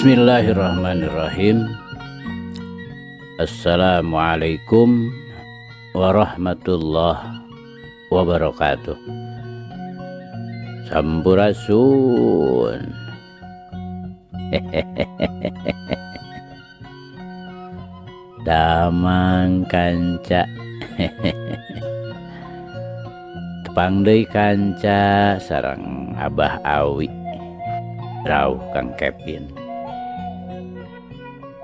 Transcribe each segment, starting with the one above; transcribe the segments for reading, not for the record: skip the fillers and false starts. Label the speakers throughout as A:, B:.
A: Bismillahirrahmanirrahim. Assalamualaikum warahmatullahi wabarakatuh. Sampurasun. Damang kanca. Tepang deui kanca sareng Abah Awi rawuh Kang Kevin.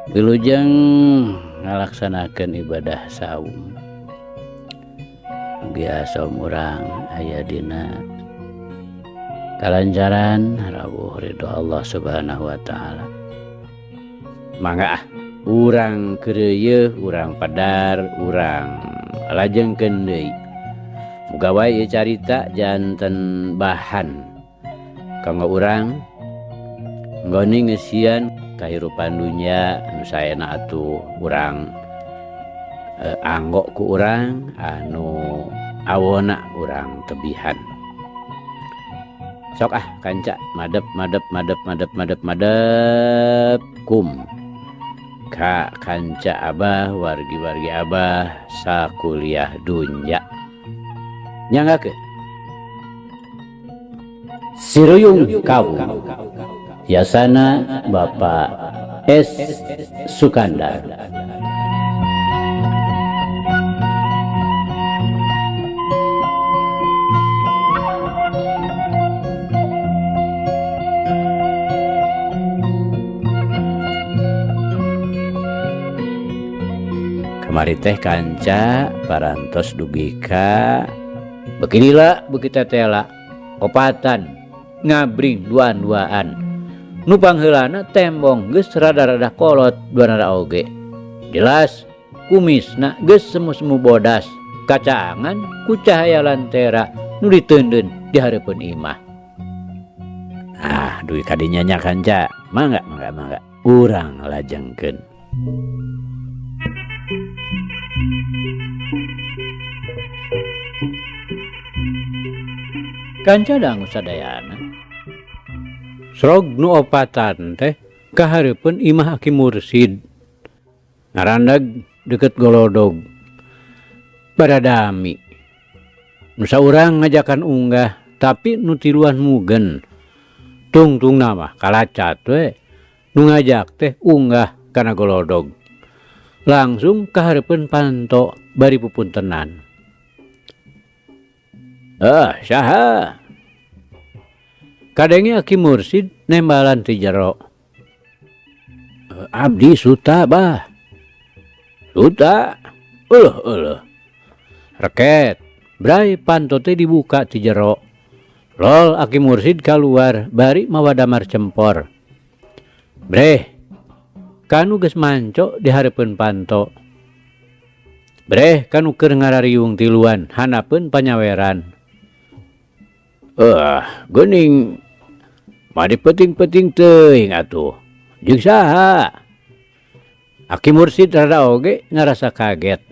A: Wilujeng ngalaksanakeun ibadah saum. Mugia saum urang aya dina kalancaran rawuh ridho Allah Subhanahu wa taala. Mangga ah urang keureuyeung, urang padar, urang lajengkeun deui. Muga wae ieu carita janten bahan kanggo urang nggoni ngeusian kahirupan dunya anu saena atuh urang anggo ku urang anu awona urang tebihan. Sok ah kanca madep madep madep madep madep madep kum ka kanca abah wargi-wargi abah sakuliah dunya. Nyanggakeun Siruyung Kawu Yasana Bapak S. Sukandar. Kamari teh kanca parantos dugi ka beuki lila beuki tetela opatan ngabring duaan-duaan. Nu pangheulana tembong geus rada-rada kolot duanana oge. Jelas kumisna geus semu-semu bodas, kacaangan ku cahaya lantera nu diteundeun di hareupeun imah. Ah, dugi ka dinya nya kanca. Mangga mangga mangga urang lajengkeun. Kanca dangu sadayana. Srog nu opatan teh kahareupeun imah Aki Mursid. Ngarandag deukeut golodog. Baradami. Nu saurang ngajakan unggah tapi nu tiluan mugen. Tungtungna mah kalacat we. Nu ngajak teh unggah kana golodog. Langsung kahareupeun panto bari pupuntenan. Ah, saha? Kadenge Aki Mursid nembalan ti jero. Abdi Suta bah. Suta? Euleuh euleuh. Reket, bray panto teh dibuka ti jero. Lol Aki Mursid kaluar bari mawa damar cempor. Breh, kanu geus manco di hareupeun panto. Breh kanu keur ngarariung tiluan hanapeun panyaweran. Geuning madi peuting-peuting teuing atuh. Jeung saha? Aki Mursid rada oge ngarasa kaget.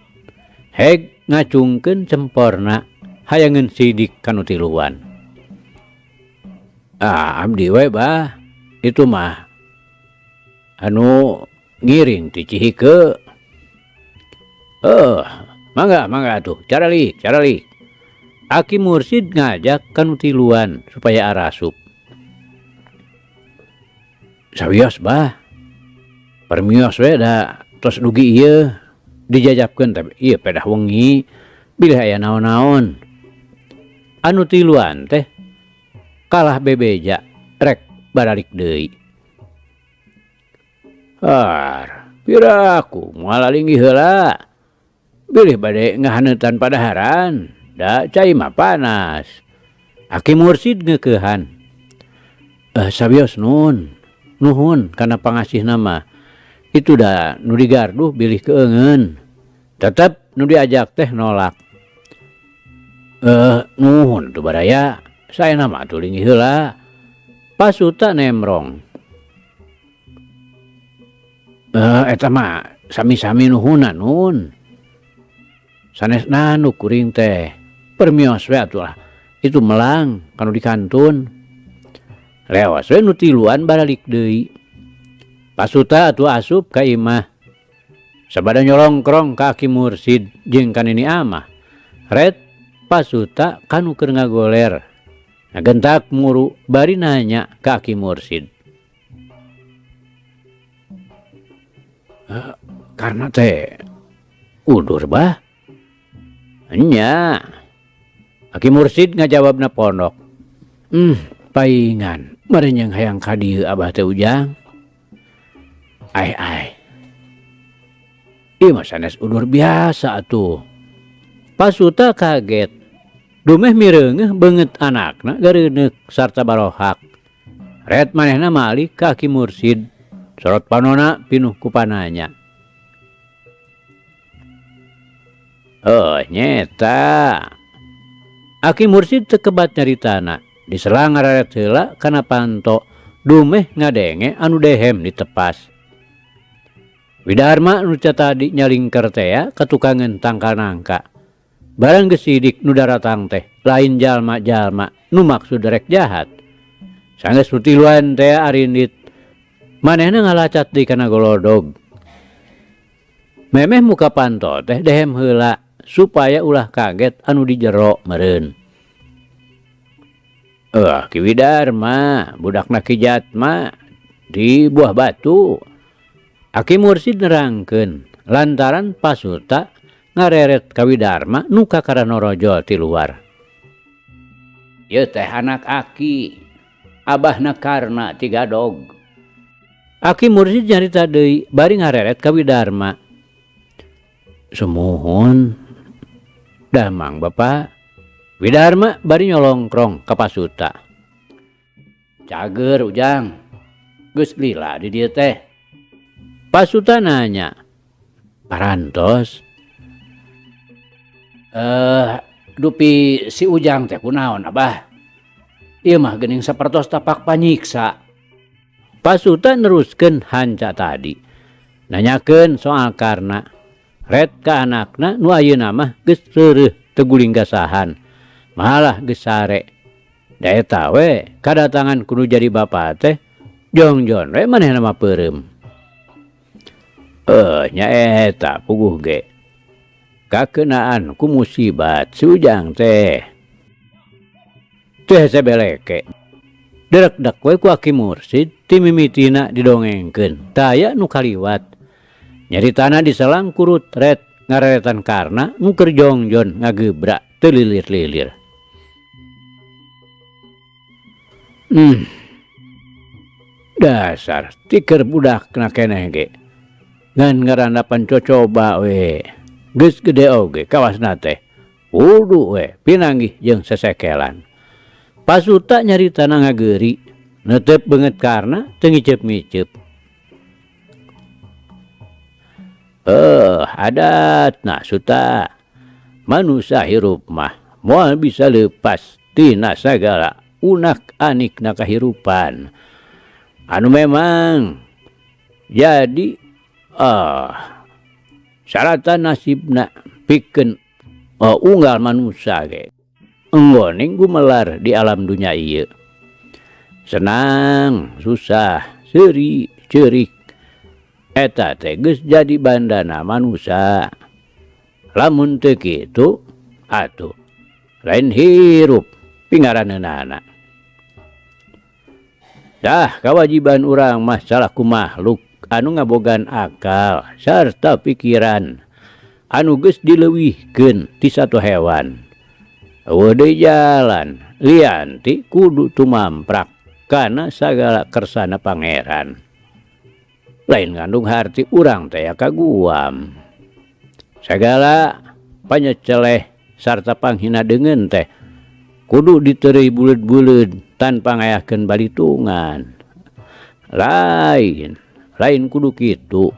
A: Heg ngacungkeun cemporna hayangeun sidik kanu tiluan. Ah, abdi we bah. Itu mah anu ngiring ti Cihike. Mangga mangga atuh, caralik caralik. Aki Mursid ngajak kanu tiluan supaya arasup. Sawios bah. Permios we da tos dugi ieu dijajabkeun teh ieu pedah wengi bilih aya naon-naon. Anu tiluan teh kalah bebeja rek baralik deui. Har, piraku moal linggih heula. Bilih bade ngahaneutan padaharan, da cai mah panas. Aki Mursid ngeukehan. Sawios nun. Nuhun kana pangasihna mah. Itu da nu digarduh bilih keungeun. Tetep nu diajak teh nolak. Nuhun tuh baraya, saena mah atuh linggih heula. Pasuta nemrong. Eta mah sami-sami nuhunan nun. Sanesna nu kuring teh permios we atuh lah. Itu melang kanu dikantun. Lewas we nu tiluan baralik deui. Pasuta atuh asup ka imah. Sabada nyolongkrong ka Aki Mursid jeung ka Nini Amah. Red Pasuta kanu keur ngagoler. Ngagentak muru bari nanya ka Aki Mursid. Karna teh udur bah? Nya. Aki Mursid ngajawabna pondok. Paingan marenyeng hayang ka dieu abah teh Ujang. Ai ai. Ieu mah sanes udur biasa atuh. Pasuta kaget. Dumeh mireungeuh beungeut anakna gareuneuk sarta barohak. Red manehna malik ka Aki Mursid. Sorot panona pinuh ku pananya. Oh, nyeta. Aki Mursid teu kebat nyaritana. Diselang ngararet heula kana panto. Dumeh ngadenge anu dehem ditepas. Widarma nu tadi nyalingker tea katukangeun tangkal nangka. Barang geus sidik nu daratang teh lain jalma-jalma nu maksud rek jahat. Sanggeus nu tiluan tea arindit. Manehna ngalacat deui kana golodog. Memeh muka panto teh dehem heula supaya ulah kaget anu di jero meureun. Ki Widarma, budakna Ki Jatma di Buah Batu. Aki Mursid nerangkeun lantaran Pasuta ngareret ka Widarma nu kakara norojol ti luar. Ieu teh anak Aki, abahna Karna ti Gadog. Aki Mursid nyarita deui bari ngareret ka Widarma. Sumuhun damang Bapak. Widarma bari nyolongkrong ka Pasuta. Cager Ujang, geus lila di dieu teh. Pasuta nanya, parantos. Dupi si Ujang teh kunaon Abah? Ieu mah geuning sapertos tapak panyiksa. Pasuta neruskeun hanca tadi. Nanyakeun soal Karna. Red ka anakna nu ayeuna mah geus reureuh teu guling gasahan. Malah geus sare. Da eta we kadatangan kudu jadi bapa teh jongjon we manehna mah peureum. Nya eta puguh ge. Kakenaan ku musibat si Ujang teh. Teh sebeleke. Derek-dek we ku Aki Mursid ti mimitina didongengkeun. Taya nu kaliwat. Nyaritana diselang kurut red ngareretan Karna nu keur jongjon ngagebrak teu lilir-lilir. Dasar tiker budakna keneh ge. Ngan ngarandapan cocoba we. Geus gede oge kawasna teh. Wudu we pinanggih jeung sesekelan. Pasuta nyaritana ngageuri, neuteup beungeut Karna teu ngiceup-ngiceup. Adatna Suta. Manusa hirup mah moal bisa leupas tina sagala unak-anikna kahirupan. Anu memang jadi syaratan nasibna pikeun unggal manusa ge. Enggoning gumelar di alam dunya ieu. Senang, susah, seuri, ceurik. Eta teh geus jadi bandana manusa. Lamun teu kitu atuh lain hirup pingaraneunana. Tah kawajiban urang mah salaku makhluk anu ngabogaan akal sarta pikiran anu geus dileuwihkeun ti satu hewan. Eueuh deui jalan lian ti kudu tumamprak kana sagala kersana pangeran. Lain ngandung harti urang teh kaguam. Sagala panyeceleh sarta panghina deungeun teh kudu diteureuy buleud-buleud tanpa ngayakeun balitungan. Lain kudu kitu.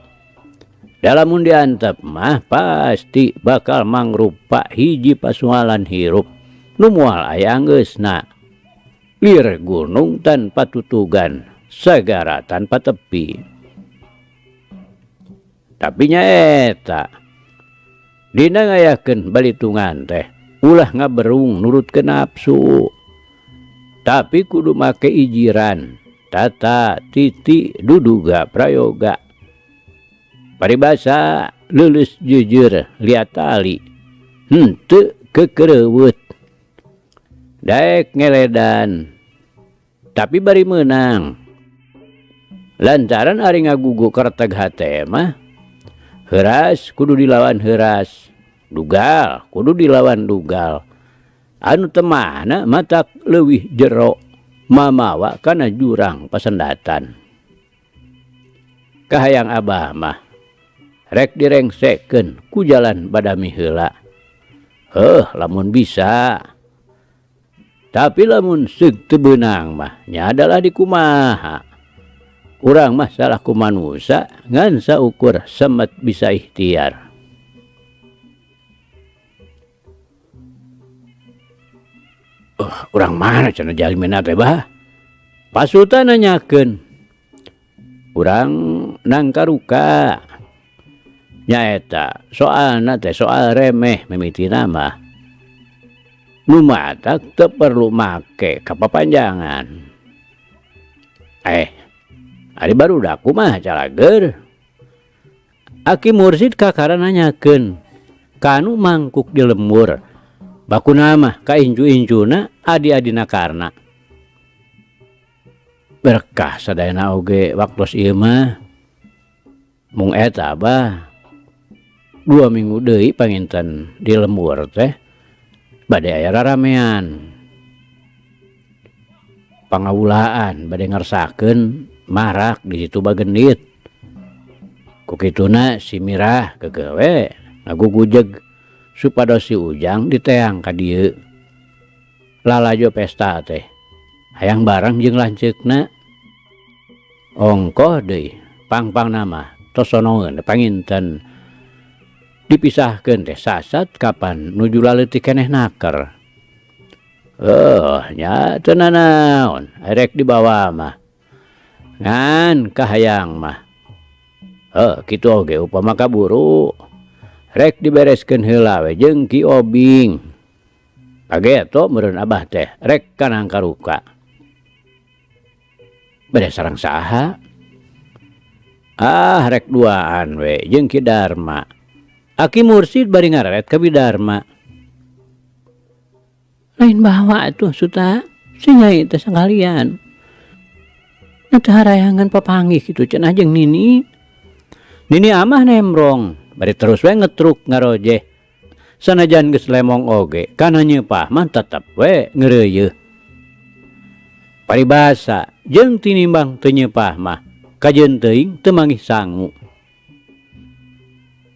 A: Dalamun diantep mah pasti bakal mangrupa hiji pasualan hirup nu moal aya anggeusna. Lir gunung tanpa tutugan, sagara tanpa tepi. Tapi nyaeta dina ngayakeun balitungan teh ulah ngaberung nurutkeun nafsu. Tapi kudu make ijiran Tata titi duduga prayoga. Paribasa leuleus jujur liat tali henteu kekereuweut. Daek ngeledan tapi bari meunang. Lantaran ari ngagugu kerteg hate mah heuras kudu dilawan heuras, dugal kudu dilawan dugal. Anu temahna matak leuwih jero mamawa kana jurang pasendatan. Kahayang abah mah rek direngsekeun ku jalan badami heula. Heuh lamun bisa. Tapi lamun seug teu beunang mah nya adalah dikumaha. Urang mah salah ku manusa ngan saukur semet bisa ikhtiar. Urang mana cenah jalimena teh bah? Pasuta nanyakeun. Urang nangkaruka. Nyaeta soalna teh soal remeh mimitina mah. Nu matak teu perlu make kapapanjangan. Ari barudak kumaha calager? Aki Mursid kakara nanyakeun kanu mangkuk di lembur. Bakuna mah kaincu-incuna adi-adina karna. Berkah sadayana oge waktos ieu mah. Mung eta bah 2 minggu deui panginten di lembur teh bade aya raramean. Pangawulaan bade ngersakeun marak di situ bagendit. Ku kituna si Mirah keukeuh we ngagugujeg supados si Ujang diteang ka dieu. Lalajo pesta teh hayang bareng jeung lanceukna. Ongkoh deui pang-pangna mah tos sonoeun panginten. Dipisahkeun teh sasat kapan nuju laleutik keneh naker. Nya teu nanaon rek dibawa mah. Ngan kahayang mah. Kitu oge upama kaburu rek dibereskeun heula we jeung Ki Obing. Kageto meureun abah teh rek ka Nangkaruka. Bade sareng saha? Ah rek duaan we jeung Ki Darma. Aki Mursid bari ngareret ka Ki Darma. Lain bawa atuh Suta, si Nyai teh sakalian. Teu harayangan papanggih kitu cenah jeung Nini. Nini amah nembrong, bari terus we ngetruk ngarojeh. Sanajan geus lemong oge, kana nyeupah mah tetep we ngeureuyeuh. Paribasa jeung tinimbang teu nyeupah mah kajeun teuing teu manggih sangu.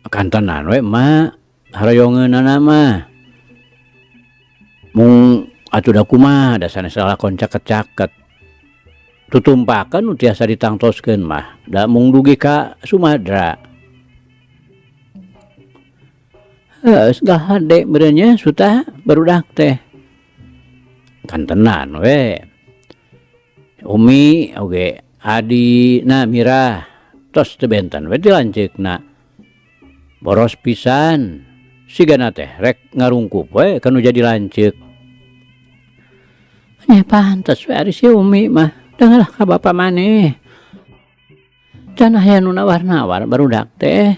A: Kantenan we mak haroyongeunana mah. Mung atuh da kumaha da sanes lalakon caket-caket. Tutumpakan nu tiasa ditangtoskeun mah da mung dugi ka Sumatera. Heus gahade meureun nya Suta barudak teh. Kantenan we. Umi oge adina Mirah tos teu benten we ti lanceukna. Boros pisan sigana teh rek ngarungkup we kanu jadi lanceuk. Nya pantes we ari si Umi mah dengarlah ka bapa maneh. Can aya nu nawar-nawar barudak teh.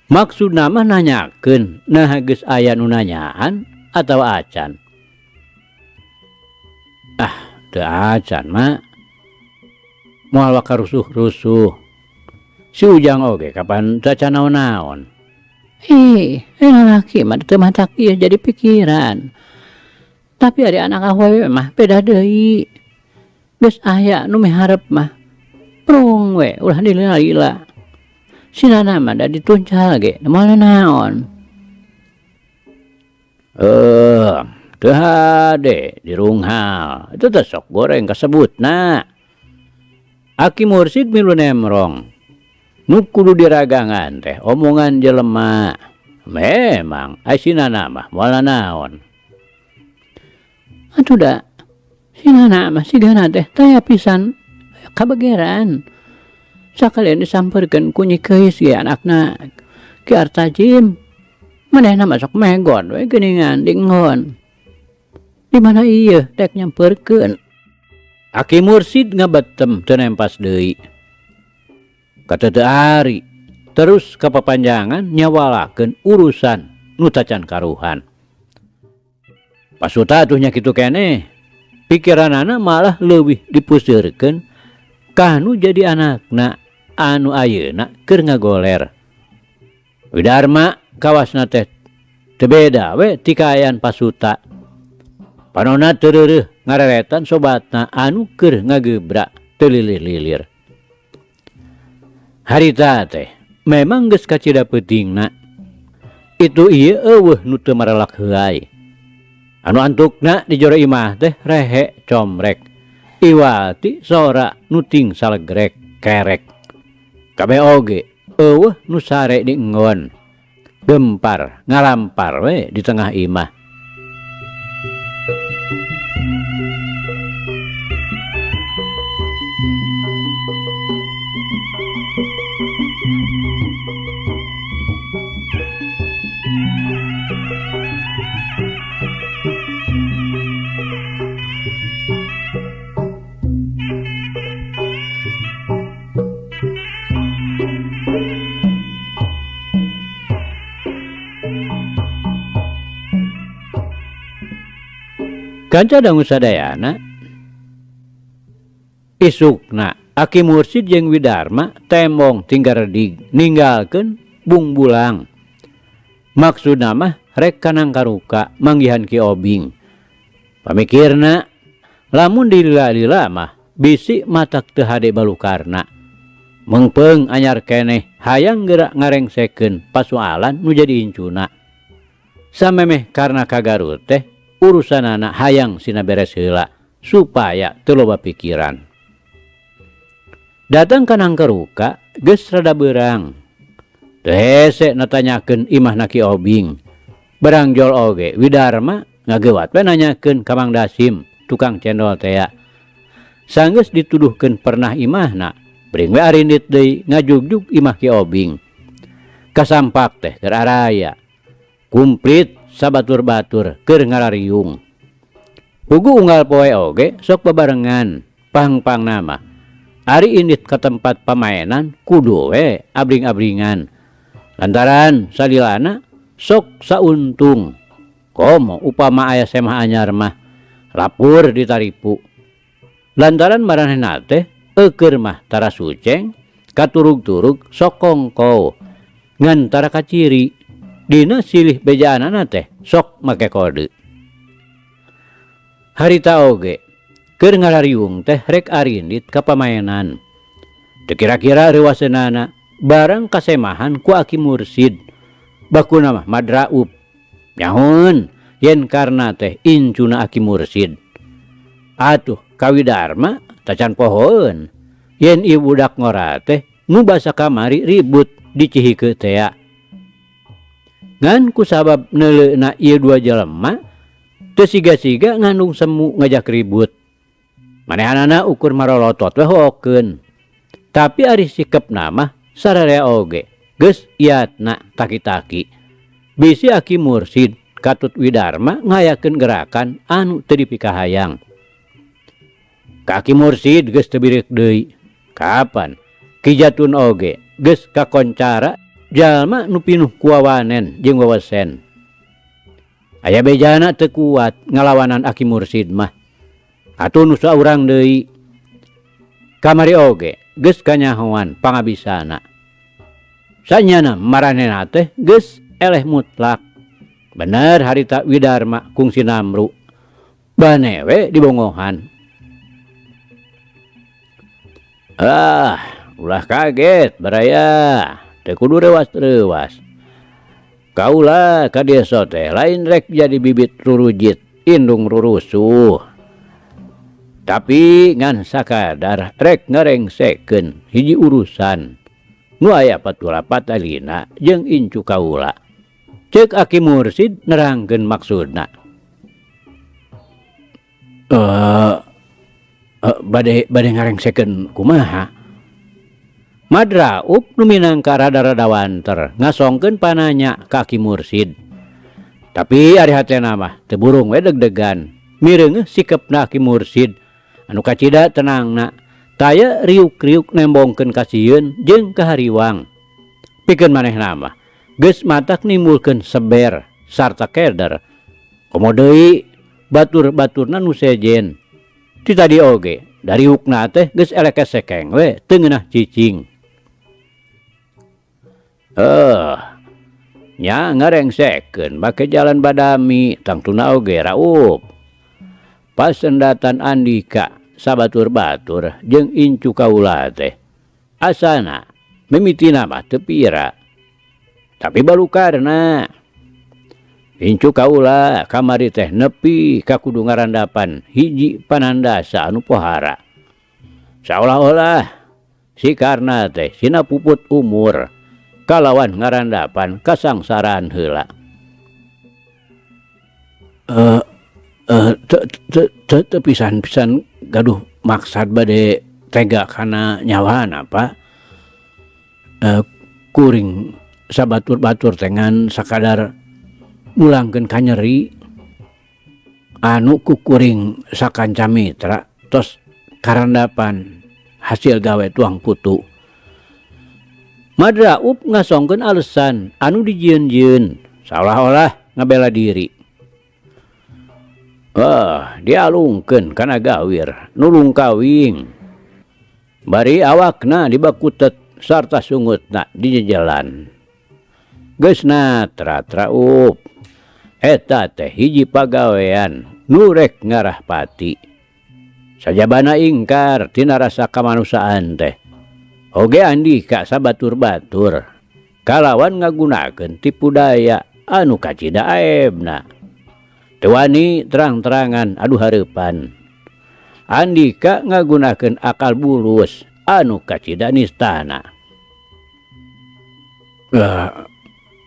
A: Maksudna mah nanyakeun naha geus aya nu nanyaan atawa acan. Ah, teu acan mah. Moal waka rusuh-rusuh. Si Ujang oge kapan teu acan naon-naon. Ih, lalaki mah teu matak ieu jadi pikiran. Tapi ari anak awewe mah beda deui. Geus aya nu miharep mah. Prung we ulah dilila-lila. Sinana mah da dituncal ge moal naon. Teu hade dirunghal. Itu teh sok goreng kasebutna. Aki Mursid milu nemrong. Nu kudu diragangan teh omongan jelema. Memang ai sinana mah moal naon. Atuh da sinana mah sigana teh taya pisan kabegeran. Sakalian disampeurkeun ku Nyi Keis ge anakna Ki Artajim. Manehna mah sok megon we geuningan dingon. Di mana ieu dek nyampeurkeun. Aki Mursid ngabetem teu nempas deui. Kateuteu ari terus kapapanjangan nyawalakeun urusan nu tacan karuhan. Pasuta atuh nya kitu keneh, pikiranana malah leuwih dipuseurkeun ka nu jadi anakna anu ayeuna keur ngagoler. Widarma kawasna teh teu beda we ti kaayaan Pasuta. Panona teu reureuh ngareretan sobatna anu keur ngagebra teu lilir-lilir. Harita teh memang geus kacida peutingna. Itu ieu eueuh nu teu marelak heuay. Anu antukna di jero imah teh rehe comrek. Iwati sora nu ting salegrek kerek. Kabeh oge eueuh nu sare di enggon. Gempar ngalampar we di tengah imah. Kanca dangu sadayana isukna Aki Mursid jeung Widarma tembong tinggal redig ninggalkeun bungbulang. Maksudna mah rek ka Nangkaruka manggihan Ki Obing. Pamikirna lamun dilila-lila mah bisi matak teu hade balukarna. Mengpeung anyar keneh hayang geura ngarengsekeun pasualan nu jadi incuna. Samemeh karena ka Garut teh urusanana hayang sina beres heula supaya teu loba pikiran. Datang ka Nangkaruka geus rada beurang. Teu hese natanyakeun imahna Ki Obing. Barang jol oge Widarma ngageuwat we nanyakeun ka Mang Dasim tukang cendol tea. Sanggeus dituduhkeun pernah imahna, bring we arindit deui ngajugjug imah Ki Obing. Kasampak teh keur araya. Kumplit sabatur-batur keur ngarariung. Pugu unggal poe oge sok babarengan pang-pang nama. Ari indit ka tempat pamainan kudu we abring-abringan. Lantaran salilana sok sauntung. Komo upama aya semah anyar mah lapur ditaripu. Lantaran maranehna teh eueur mah tara suceng katurug-turug sok kongkow ngan tara kaciri. Dina silih bejaanana teh sok make kode. Harita oge keur ngarariung teh rek arindit ka pamainan. Teu kira-kira reuaseunana barang kasemahan ku Aki Mursid. Bakuna mah madraup. Nyahoeun yen karna teh incuna Aki Mursid. Atuh ka Widarma tacan pohoeun yen ieu budak ngora teh nu basa kamari ribut di Cihikeut tea. Ngan kusabab neuleuna ieu dua jelema teu siga-siga ngandung semu ngajak ribut. Manehanana ukur marolotot we hookeun. Tapi ari sikepna mah sararea oge geus iatna taki-taki. Bisi Aki Mursid katut Widarma ngayakeun gerakan anu teu dipikahayang. Ka Aki Mursid geus teu bireuk deui. Kapan Ki Jatun oge geus kakoncara jalma nu pinuh kuawanen jeung wewesen. Aya bejana teu kuat ngalawanan Aki Mursid mah. Atuh nu saurang deui. Kamari oge geus kanyahoan pangabisana. Sanyana maranehna teh geus eleh mutlak. Bener harita Widarma kungsi namru. Bane we dibongohan. Ah, ulah kaget baraya. Teu kudu reuas-reuas. Kaula ka desa teh lain rek jadi bibit rurujit indung rurusuh. Tapi ngan sakadar rek ngarengsekeun hiji urusan nu aya patula patalina jeung incu kaula. Ceuk Aki Mursid nerangkeun maksudna. Bade ngarengsekeun kumaha? Madraup nu minangka rada-rada wanter ngasongkeun pananya ka Aki Mursid. Tapi ari hatena mah teu burung we deg-degan. Mireungeuh sikepna Aki Mursid Anu kacida tenangna taya riuk-riuk nembongkeun kasieun jeung kahariwang. Pikeun manehna mah geus matak nimbulkeun seber sarta keder. Komo deui batur-baturna nu sejen. Ti tadi oge dariukna teh geus elek sekeng we teu ngeunah cicing. Nya ngarengsekeun make jalan badami tangtuna oge raup. Pasendatan Andika sabatur-batur jeung incu kaula teh. Asana mimitina mah teu pira. Tapi balukarna incu kaula kamari teh nepi ka kudu ngarandapan hiji panandasa anu pohara. Saolah-olah si Karna teh sina puput umur kalawan ngarandapan kasangsaraan heula. Teu pisan-pisan gaduh maksad bade tega kana nyawana Pak. Kuring sabatur-batur teh ngan sakadar mulangkeun kanyeri anu ku kuring sakanca mitra tos karandapan hasil gawe tuang kutu. Madraup ngasongkeun alesan anu dijieun-jieun saolah-olah ngabela diri. Dialungkeun kana gawir nulung kawing. Bari awakna dibakutet sarta sungutna dijejelan. Geus natra traup. Eta teh hiji pagawean nu rek ngarah pati. Sajabana ingkar tina rasa kamanusiaan teh. Oge Andika sabatur-batur kalawan ngagunakeun tipu daya anu kacida aebna. Teu wani terang-terangan adu hareupan. Andika ngagunakeun akal bulus anu kacida nistana.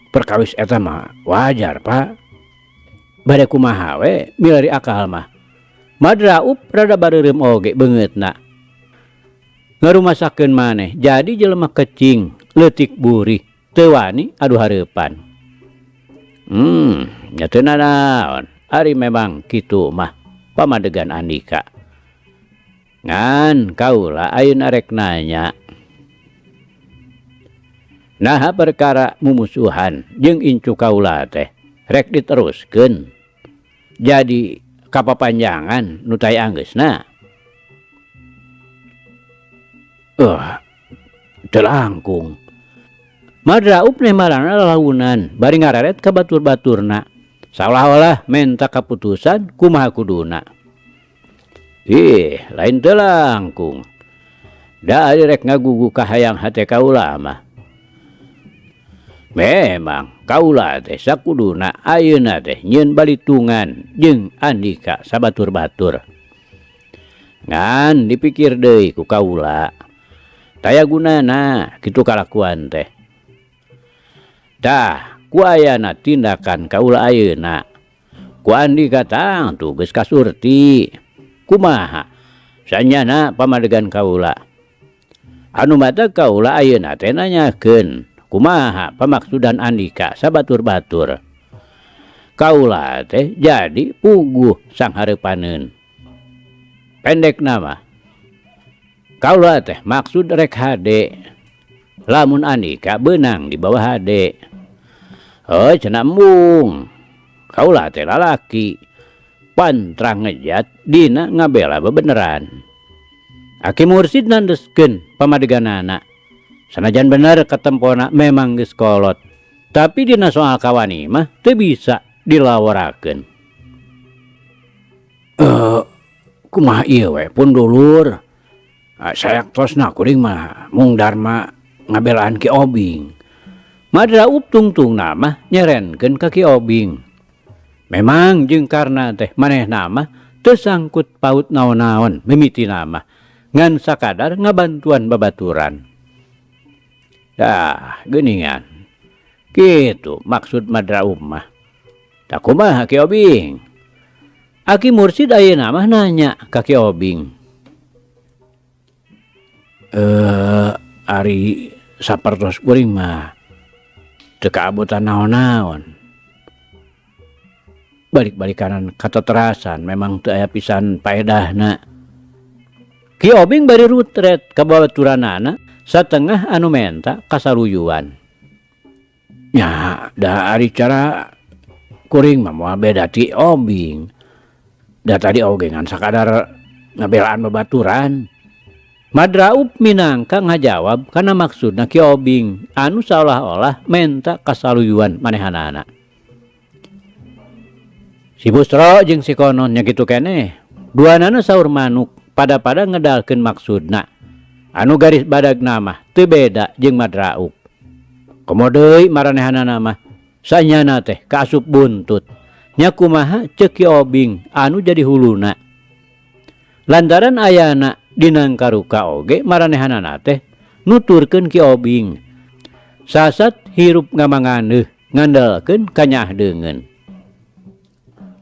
A: Perkawis eta mah wajar Pak. Bade kumaha we milari akal mah. Madraup rada bareureum oge beungeutna. Ngarumasakeun maneh jadi jelema kecing leutik burih teu wani adu hareupan. Nya teu nanaon ari memang kitu mah pamadegan Andika. Ngan kaula ayeuna rek nanya. Naha perkara mumusuhan jeung incu kaula teh rek diteruskeun jadi kapapanjangan nu taya anggeusna. Teu langkung. Madraup nemalana lalaunan bari ngareret ka batur-baturna saolah-olah menta kaputusan kumaha kuduna. Ih, lain teu langkung. Da ari rek ngagugu kahayang hate kaula mah. Memang kaula teh sakuduna ayeuna teh nyieun balitungan jeung Andika sabatur-batur. Ngan dipikir deui ku kaula. Taya gunana kitu kalakuan teh. Tah, ku ayana tindakan kaula ayeuna. Ku Andika tangtu geus kasurti. Kumaha sanyana pamadegan kaula. Anu mata kaula ayeuna teh nanyakeun kumaha pamaksudan Andika sabatur-batur. Kaula teh jadi puguh sanghareupaneun. Pendek nama kaula teh maksud rek hade. Lamun Andika beunang di bawah hade. Heuh cenah embung. Kaula teh lalaki. Pantrang ngejat dina ngabela bebeneran. Aki Mursid nandeskeun pamadeganana. Sanajan bener katempona memang geus kolot. Tapi dina soal kawani mah teu bisa dilaworakeun. Kumaha ieu we pun dulur. Sayaktosna kuring mah mung darma ngabelaan Ki Obing. Madraup tungtungna mah nyerenkeun ka Ki Obing. Memang jeung Karna teh manehna mah teu sangkut paut naon-naon mimitina mah ngan sakadar ngabantuan babaturan. Dah geuningan. Kitu maksud Madraup mah. Tah kumaha Ki Obing? Aki Mursid ayeuna mah nanya ka Ki Obing. Ari sapertos kuring mah teu kaabotan naon-naon. Balik-balik kanan kateterasan memang teu aya pisan paedahna. Ki Obing bari rutret ka babaturanana satengah anu menta kasaluyuan. Nya da ari cara kuring mah moal beda ti Obing. Da tadi oge ngan sakadar ngabelaan babaturan. Madraup minangka ngajawab kana maksudna Ki Obing anu saolah-olah menta kasaluyuan manehanana. Si Busro jeung si Konon nya kitu keneh. Duanana saur manuk pada-pada ngedalkeun maksudna. Anu garis badagna mah teu beda jeung Madraup. Komo deui maranehanana mah sanyana teh kaasup buntut. Nya kumaha ceuk Ki Obing anu jadi huluna. Lantaran ayana dinangkaruka oge maranehanana teh nuturkeun Ki Obing. Sasat hirup ngamanganeuh ngandalkeun kanyaah deungeun.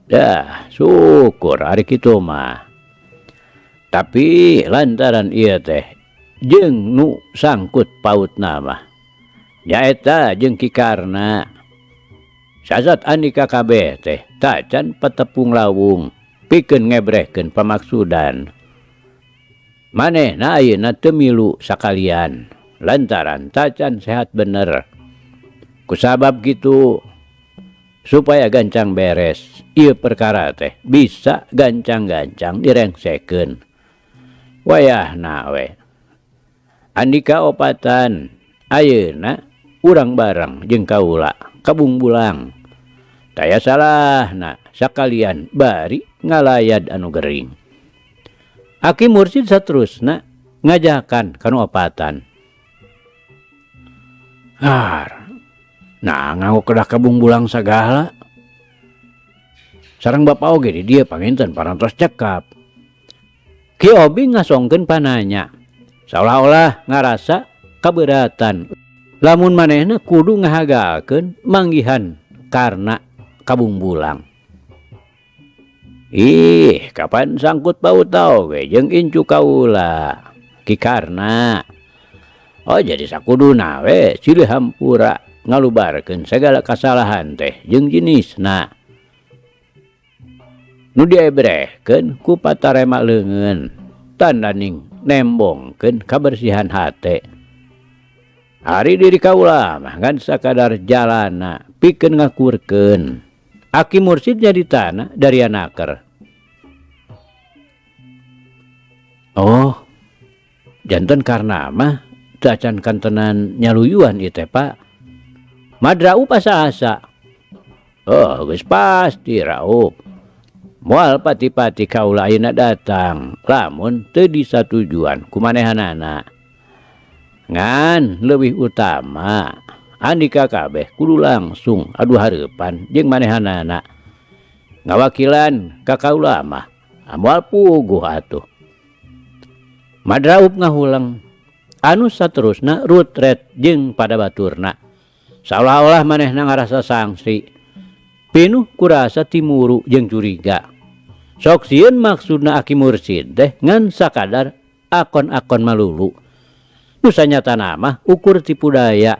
A: Dah syukur ari kitu mah. Tapi lantaran ieu teh jeung nu sangkut pautna mah nyaeta jeung Ki Karna. Sasat andika kabeh teh tacan patepung lawung pikeun ngebrehkeun pamaksudan. Manehna ayeuna teu milu sakalian lantaran tacan sehat bener. Kusabab kitu supaya gancang beres ieu perkara teh bisa gancang-gancang direngsekeun. Wayahna we andika opatan ayeuna urang bareng jeung kaula kabungbulang. Taya salahna sakalian bari ngalayad anu gering. Aki Mursid saterusna ngajakan kanu opatan. Har, nah nganggo kedah kabungbulang sagala. Sareng bapa oge di dieu panginten parantos cekap. Ki Obing ngasongkeun pananya, saolah-olah ngarasa kaberatan lamun manehna kudu ngahagalkeun manggihan karna kabungbulang. Ih, kapan sangkut paut oge jeung incu kaula Ki Karna. Oh jadi sakuduna we silih hampura ngalubarkeun sagala kasalahan teh jeung jenisna. Nu diebrehkeun ku patarema leungeun tandaning nembongkeun kabersihan hate. Ari diri kaula mah ngan sakadar jalana pikeun ngakurkeun. Aki Mursid jadi tanah dari anaker. Oh, janten karna mah teu acan kantenan nyaluyuan ieu teh Pak. Madraup asa-asa. Oh, geus pasti raup. Moal pati-pati kaula ayeuna datang lamun teu disatujuan ku manehanana. Ngan leuwih utama andika kabeh kudu langsung adu hareupan jeung manehanana. Ngawakilan ka kaula mah moal puguh atuh. Madraup ngahuleng anu saterusna rutret jeung pada baturna. Saolah-olah manehna ngarasa sangsi. Pinuh kurasa timuru jeung curiga. Sok sieun maksudna Aki Mursid teh ngan sakadar akon-akon malulu. Nu sanyatana mah ukur tipu daya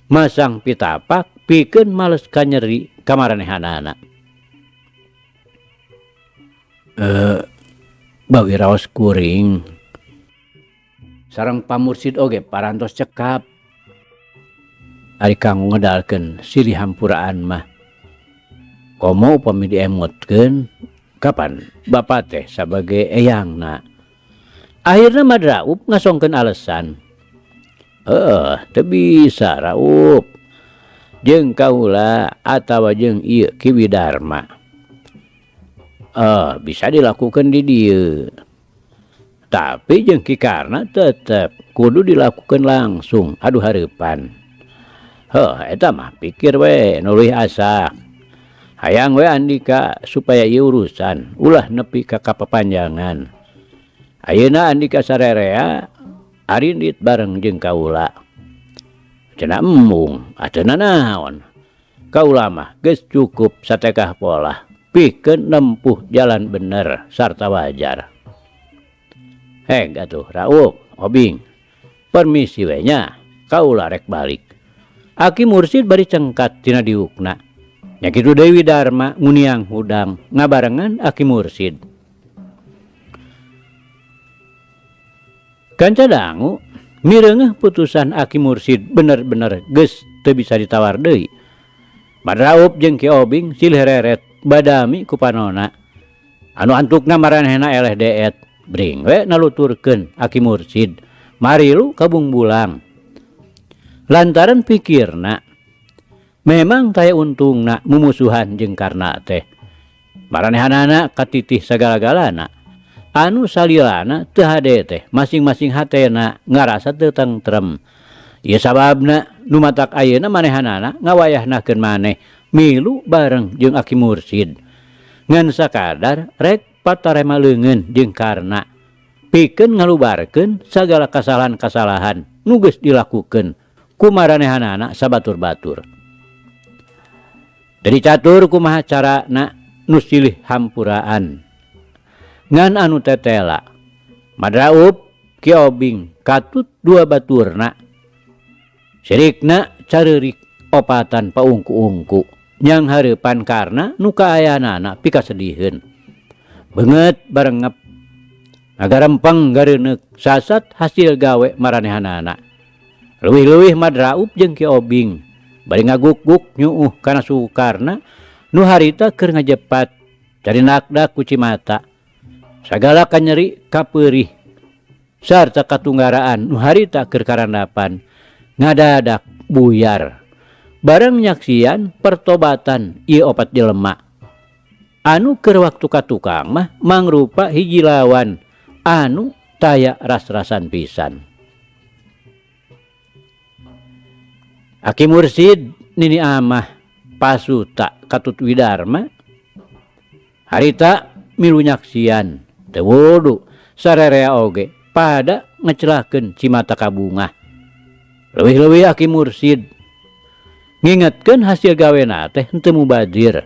A: masang pitapak pikeun males kanyeri ka maranehanana. Bawi raos kuring sareng pamursid oge parantos cekap. Ari kanggo ngedalkeun silih hampuraan mah komo upami diemutkeun kapan bapa teh sabage eyangna. Akhirna Madraup ngasongkeun alesan. Teu bisa raup jeung kaula atawa jeung ieu Ki Widarma. Bisa dilakukan di dieu. Tapi jeung Ki Karna tetep kudu dilakukan langsung adu hareupan. Heuh, eta mah pikir we nu leuwih asak. Hayang we andika supaya ieu urusan ulah nepi ka kapapanjangan. Ayeuna andika sarerea arindit bareng jeung kaula. Cenah embung atuh naon. Kaula mah geus cukup satekah polah pikeun nempuh jalan bener sarta wajar. Heg atuh raup Obing. Permisi we nya, kaula rek balik. Aki Mursid bari cengkat tina diukna. Nya kitu deui Dharma nguniang hudang ngabarengan Aki Mursid. Kanca dangu mireungeuh putusan Aki Mursid bener-bener geus teu bisa ditawar deui. Madraup jeung Ki Obing silih reret badami ku panona. Anu antukna maranehna eleh deet, bring we naluturkeun Aki Mursid marilu ka Bungbulang. Lantaran pikirna memang taya untungna mumusuhan jeung Karna teh. Maranehanana katitih sagala-galana. Anu salilana teu hade teh masing-masing hatena ngarasa teu tentrem. Ieu sababna nu matak ayeuna manehanana ngawayahnakeun maneh milu bareng jeung Aki Mursid. Ngan sakadar rek patarema leungeun jeung Karna pikeun ngalubarkeun sagala kasalahan-kasalahan nu geus dilakukeun ku maranehanana sabatur-batur. Jadi catur kumaha carana nu silih hampuraan. Ngan anu tetela Madraup Ki Obing katut dua baturna. Sirikna careurik opatan paungku-ungku nyang hareupan Karna nu kaayaanana pikasediheun. Beungeut barengep ngagarempeng gareuneuk sasat hasil gawe maranehanana. Leuwih-leuwih Madraup jeung Ki Obing bari ngaguk-guk nyuuh kana suhu Karna nu harita keur ngajepat cari nakdak ku cimata. Sagala kanyeri kapeurih sarta katunggaraan nu harita keur karandapan ngadadak buyar. Bareng nyaksian pertobatan ieu opat jelema. Anu keur waktu ka tukang mah mangrupa hiji lawan anu taya ras-rasan pisan. Aki Mursid nini amah pasuta katut Widarma harita milu nyaksian teu wudu sarerea oge pada ngecelahkeun cimata kabungah. Leuwih-leuwih Aki Mursid ngingetkeun hasil gawena teh henteu mubazir.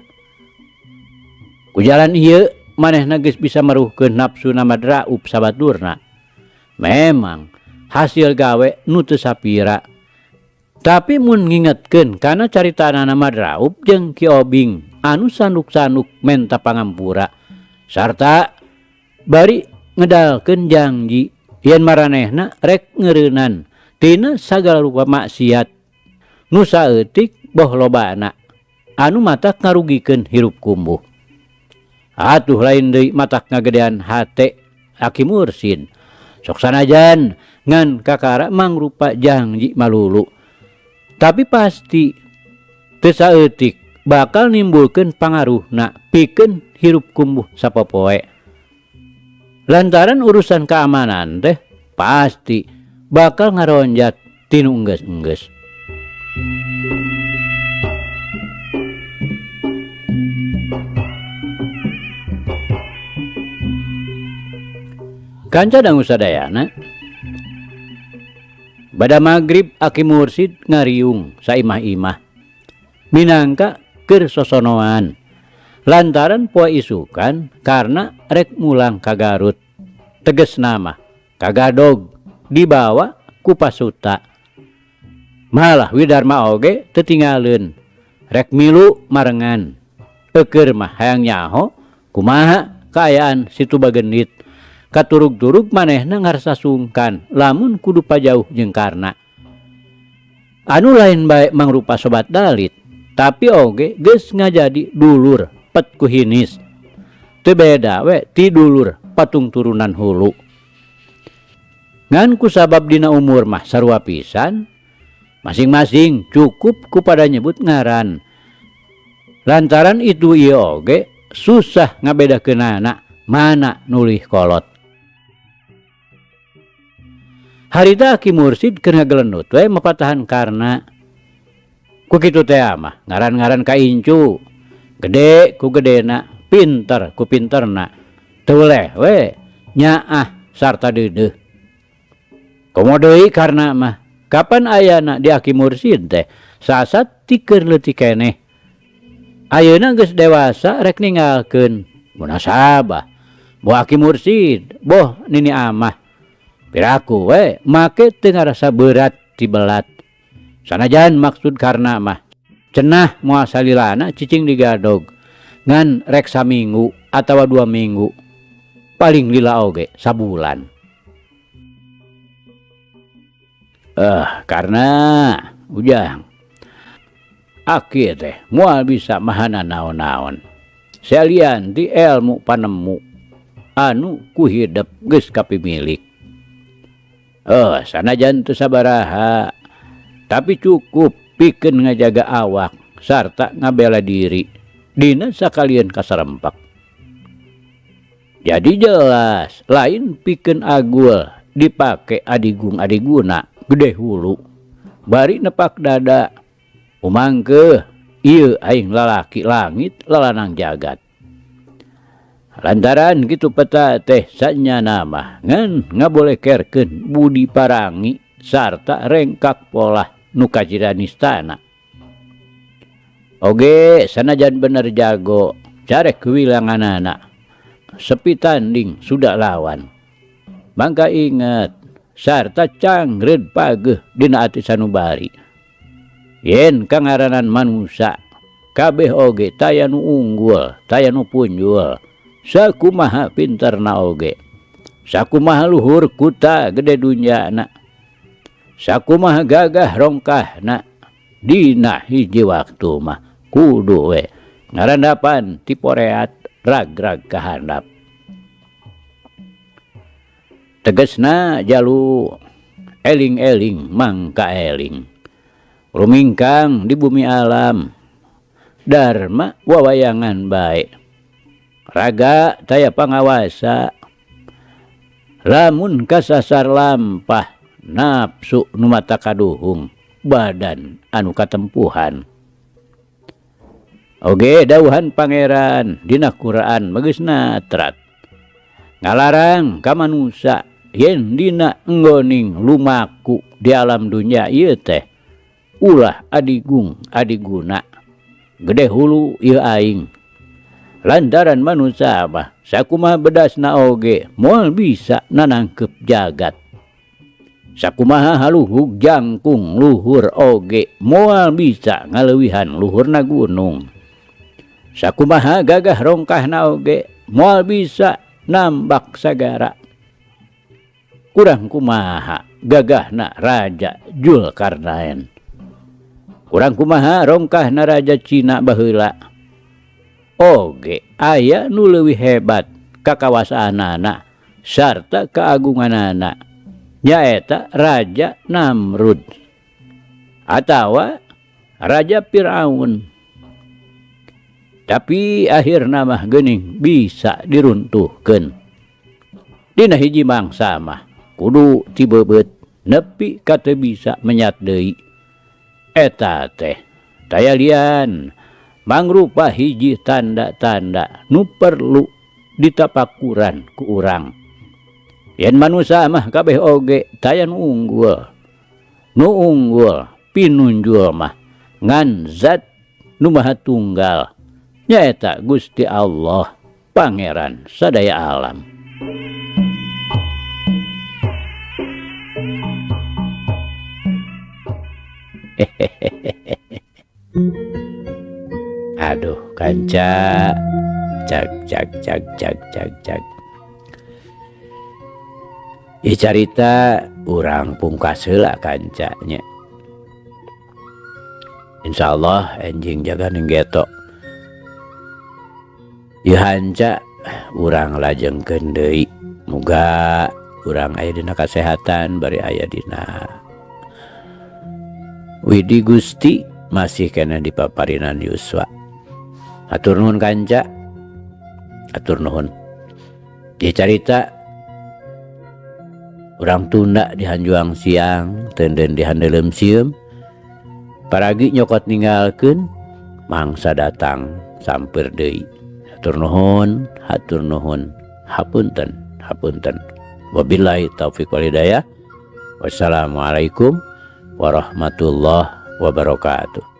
A: Ku jalan ieu manehna geus bisa meruhkeun nafsuna Madraup sabaturna. Memang hasil gawe nu teu sapira. Tapi mun ngingetkeun kana caritanana Madraup jeung Ki Obing anu sanduk-sanduk menta pangampura sarta bari ngedalkeun janji yen maranehna rek ngeureunnan tina sagala rupa maksiat nu saeutik boh lobana anu matak ngarugikeun hirup kumbuh. Atuh lain deui matak ngagedean hate Aki Mursid. Sok sanajan ngan kakara mangrupa janji malulu. Tapi pasti teu saeutik bakal nimbulkeun pangaruhna pikeun hirup kumbuh sapopoe. Lantaran urusan keamanan teh pasti bakal ngaronjat tinu enggeus-enggeus. Kanca dangu sadayana, bada magrib Aki Mursid ngariung saimah-imah minangka keur sosonoan lantaran poe isukan karena rek mulang ka Garut. Teges nama kagadog dibawa ku pasuta. Malah Widarma oge teu tingaleun rek milu marengan. Eukeur mah hayang nyaho kumaha kaayaan Situ Bagendit. Katurug-turug manehna ngarasa sungkan lamun kudu pajauh jeung Karna. Anu lain bae mangrupa sobat dalit, tapi oge geus ngajadi dulur pet ku hinis. Teu beda we ti dulur patung turunan hulu. Ngan kusabab dina umur mah sarua pisan, masing-masing cukup kupada nyebut ngaran. Lantaran itu ieu oge susah ngabedakeunana mana nulih kolot. Harita Aki Mursid keur ngagelendut we mapatahan Karna. Ku kitu teh mah ngaran-ngaran ka incu, gede ku gedena, pinter ku pinterna. Teu leh we nyaah sarta deudeuh. Komo deui Karna mah kapan ayana di Aki Mursid teh sasat ti keur leutik keneh. Ayeuna geus dewasa rek ninggalkeun munasabah. Boh Aki Mursid, boh nini amah. Piraku we make teu ngarasa berat ti belat. Sanajan maksud Karna mah cenah moal salilana cicing digadog ngan rek saminggu atawa 2 minggu paling lila oge sabulan. Karena Ujang aki teh moal bisa mahana naon-naon salian ti elmu panemu anu ku hidep geus kapimilik. Sanajan teu sabaraha tapi cukup pikeun ngajaga awak sarta ngabela diri dina sakalian kasarempak. Jadi jelas lain pikeun agul dipake adigung adiguna gede hulu bari nepak dada umangkeuh ieu aing lalaki langit lalanang jagat. Lantaran kitu peta teh sanyana mah ngan ngabolekerkeun budi parangi sarta rengkak polah nu kacida nistana. Oge sanajan bener jago carek kewilanganana sepi tanding sudah lawan. Mangka inget sarta cangreud pageuh dina ati sanubari. Yen kangaranan manusa kabeh oge taya nu unggul, taya nu punjul. Sakumaha pinterna oge, sakumaha luhur kuta gede dunyana, sakumaha gagah rongkahna, dina hiji waktu mah kudu we ngarandapan ti poreat rag-rag kahandap. Tegesna jalu eling-eling mangka eling, rumingkang di bumi alam, dharma wawayangan bae. Raga taya pangawasa, lamun kasasar lampah nafsu nu mata kaduhung badan anu katempuhan. Oge dawuhan pangeran dina Quran geus natrat ngalarang ka manusa yen dina enggoning lumaku di alam dunya ieu teh ulah adigung adiguna gede hulu ieu aing. Lantaran manusa mah sakumaha bedasna oge moal bisa nanangkep jagat. Sakumaha haluhug jangkung luhur oge moal bisa ngaleuwihan luhurna gunung. Sakumaha gagah rongkahna oge moal bisa nambak sagara. Kurang kumaha gagahna Raja Zulkarnain. Kurang kumaha rongkahna Raja Cina baheula. Oge aya nu leuwih hebat kakawasaanana sarta keagunganana nyaeta Raja Namrud atawa Raja Firaun. Tapi akhirna mah geuning bisa diruntuhkeun. Dina hiji mangsa mah kudu tibebeut nepi ka teu bisa menyat deui. Eta teh taya lian mangrupa hiji tanda-tanda nu perlu ditapakuran ku urang. Yen manusa mah kabeh oge taya nu unggul. Nu unggul pinunjul mah ngan zat nu maha tunggal nyaeta Gusti Allah Pangeran sadaya alam. Aduh kanca, cak cak cak cak cak cak. Ieu carita urang pungkas heula kancanya. Insyaallah enjing jaga ning geto. Ieu hanca urang lajengkeun deui. Muga urang aya dina kasehatan bari aya dina Widi Gusti masih kena di paparinan Yuswa. Hatur nuhun kanca, hatur nuhun. Ieu carita urang tunda di hanjuang siang, tenden di handeuleum sieum. Paragi nyokot ninggalkeun, mangsa datang sampeur deui. Hatur nuhun, hatur nuhun, hapunten, hapunten. Wabillahi taufik wal hidayah. Wassalamualaikum warahmatullahi wabarakatuh.